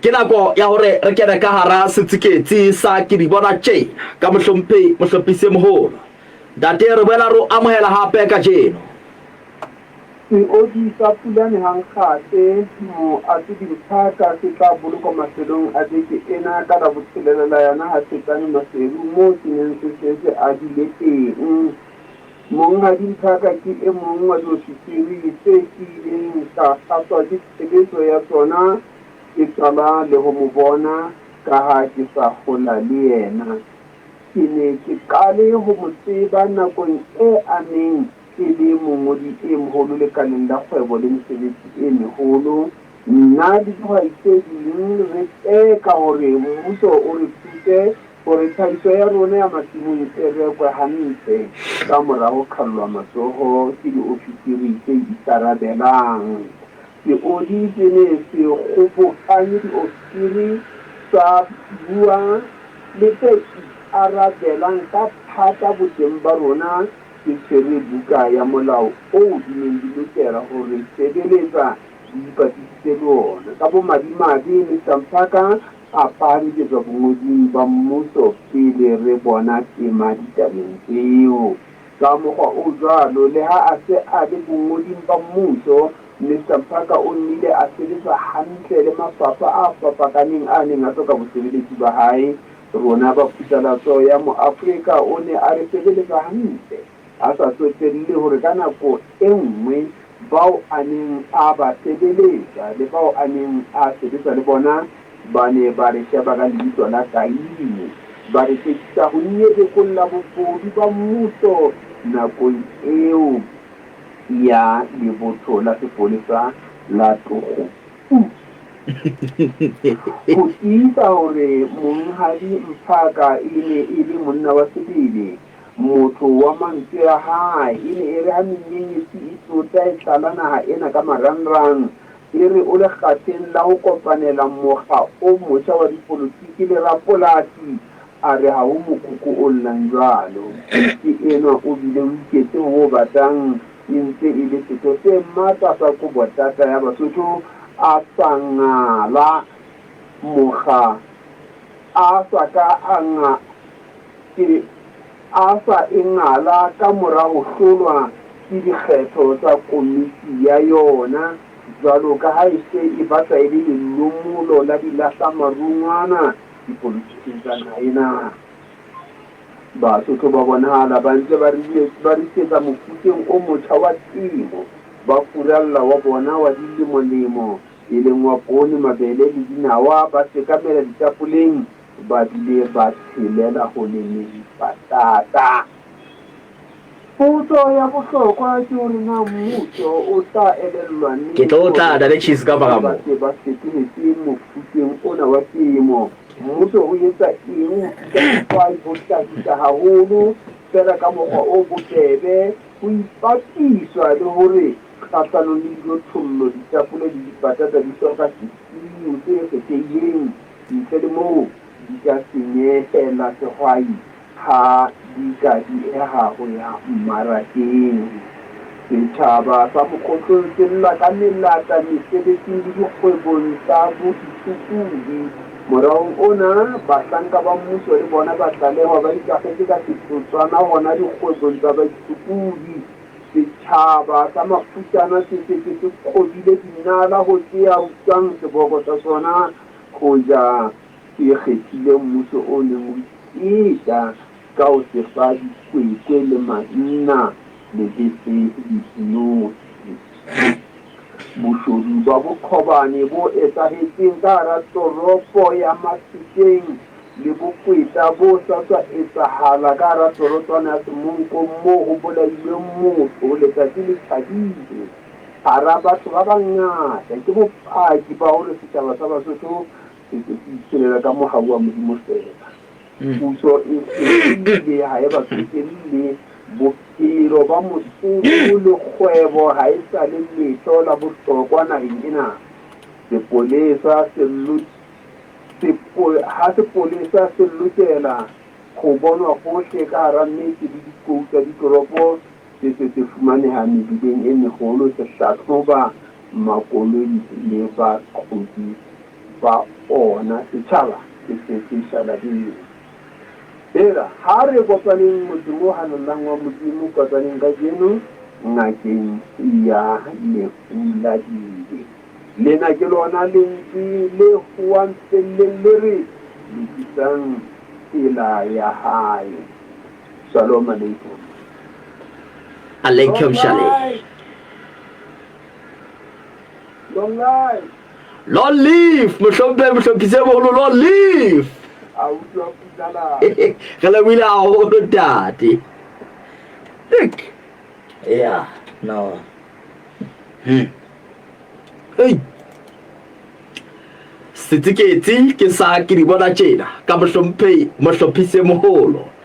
Ke nako ya hore re kene ka hara setsiketsi sa Ke di bona tjena ka mohlomphehi mohlophisi e moholo. Ntate, re boela re o amohela hape kajeno. Seodi sa Pulane Hankgate, Moatswedi Mphaka se tla bolokwa mafelong a beke ena ka Labotshelela la yona ha Thetsane Maseru moo se neng se setse a dule teng. Monghadi Mphaka ke e mong wa diofisiri tse ke ileng ka kgahlwa ke tshebetso ya tsona ke qala le ho mo bona kaha ke sa hola le yena. Ke ne ke qale ho mo tseba nakong e a neng e le mongodi e moholo lekaleng la kgwebo le mesebetsi e meholo. Nna le dihwai tse ding re tseka hore mmuso o re thuse hore tlhahiso ya rona ya masimong e rekwe hantle ka mora ho qhallwa matsoho ke diofisiri tse ikarabelang. Seodi se ne se kgobokanye diofisiri tsa bua le tse ikarabelang ka thata boteng ba rona se tshwere buka ya molao oo di neng di lokela ho re sebeletsa di ipapisitse le ona. Ka bomadimabe, Mister Mphaka a phahamiketswa bongoding ba mmuso pele re bona tema ditabeng tseo. Ka mokgwa o jwalo, leha a se a le bongoding ba mmuso, Mister Mphaka o nnile a sebetsa hantle le mafapha a fapakaneng a neng a hloka bosebeletsi ba hae. Rona ba Phusalatso ya Moafrika o ne a re sebeletsa hantle, a sa tsotelle hore ka nako e nngwe bao a neng a ba sebeletsa le bao a neng a sebetsa le bona ba ne ba re sheba ka leihlo la Kaine, ba re tsekisa ho nyebekolla bobodu ba mmuso nakong eo ya lebotho la sepolesa la Togo. Ho tiisa hore Monghadi Mphaka e ne e le monna wa sebele, motho wa mantswe a hae, e ne e re ha menyenyetsi e tsota e tlala naha ena ka marangrang, e re o lekgatheng la ho kopanela mokga o motjha wa dipolotiki le rapolasi, a re ha ho mokoko o llang jwalo. Ke enwa o bile o iketse ho o batlang E ntse e le setho se matla sa Kobotata ya Basotho, a sa ngala mokga, a sa ka a nga ke a sa e ngala ka mora ho hlolwa ke dikgetho tsa komiti ya yona, jwalo ka ha e se e batla e le lelomolo la dilahlamarungwana dipolotiking tsa naha ena. Basotho ba bonahala ba ntse ba risetsa mofuteng o motjha wa temo, ba furalla wa bona wa dilemolemo, e leng wa poone, mabele le dinawa, ba sekamela ditapoleng ba bile ba tshelela ho lemeng patata. Potso ya bohlokwa ke hore na mmuso o tla elellwa neng Ke tlo tla hore Dale Cheese ka mora ba moo. se ba fetohetse mofuteng ona wa temo. Mmuso o etsa eng ho thusa dihwai ho hlahisa haholo feela ka mokgwa o bobebe ho ipapiswa le hore kgahlanong le dijothollo, ditapole le dipatata di hloka sesiu se kgethehileng, ntle le moo di ka senyehela sehwai Ha di ka dieha ho ya mmarakeng. Setjhaba sa Mokgohlong se lla ka melata mesebetsing le dikgwebong tsa boitshokodi. Moraong ona, bahlanka ba mmuso le bona ba tlalehwa ba ikakgetse ka setotswana hona dikgwebong tsa baitshokodi. Setjhaba sa mafutsana se setse se kgobile dinala ho se ya utlwang seboko sa sona hoja se kgethile mmuso o neng o ipeta ka ho se fa dikwekwe le manna, lebese le dinotshi. Boshodu ba boqhobane bo etsahetseng ka hara toropo ya Mafikeng le bokweta bo sa tswa etsahala ka hara torotswana ya Semonkong moo ho bolailweng motho letsatsi le tjhabile hara batho ba bangata ke bopaki ba hore setjhaba sa Basotho Se se se iphelela ka mohau wa Modimo feela. Puso e hlwekile, ha e ba tsotelle. Bophelo ba Mosotho le kgwebo ha e sa le letho la bohlokwa naheng ena. Sepolesa se Ha sepolesa se lokela ho bonwa hohle ka hara metse le dikou tsa ditoropo, se se se fumaneha mebileng e meholo se hlahloba makoloi le baqhobi ba ona setjhaba se setse shalading. Hela, ha re kopaneng motseng o halalelang wa Modimo kotsaneng kajeno ngakeng ya lefu la dibe. Lena ke lona lentswe le howang felleng le re, Lokisang tsela ya hae. Shalom aleikum. Aleikum shalom. Long life. Long live, mohlomphehi mohlophisi e moholo, long live. A utlwa putala. Re lebohile haholo ntate. Look. Yeah, no. Hey. Setsiketsi ke sa ke di bona tjena ka mohlomphehi mohlophisi e moholo.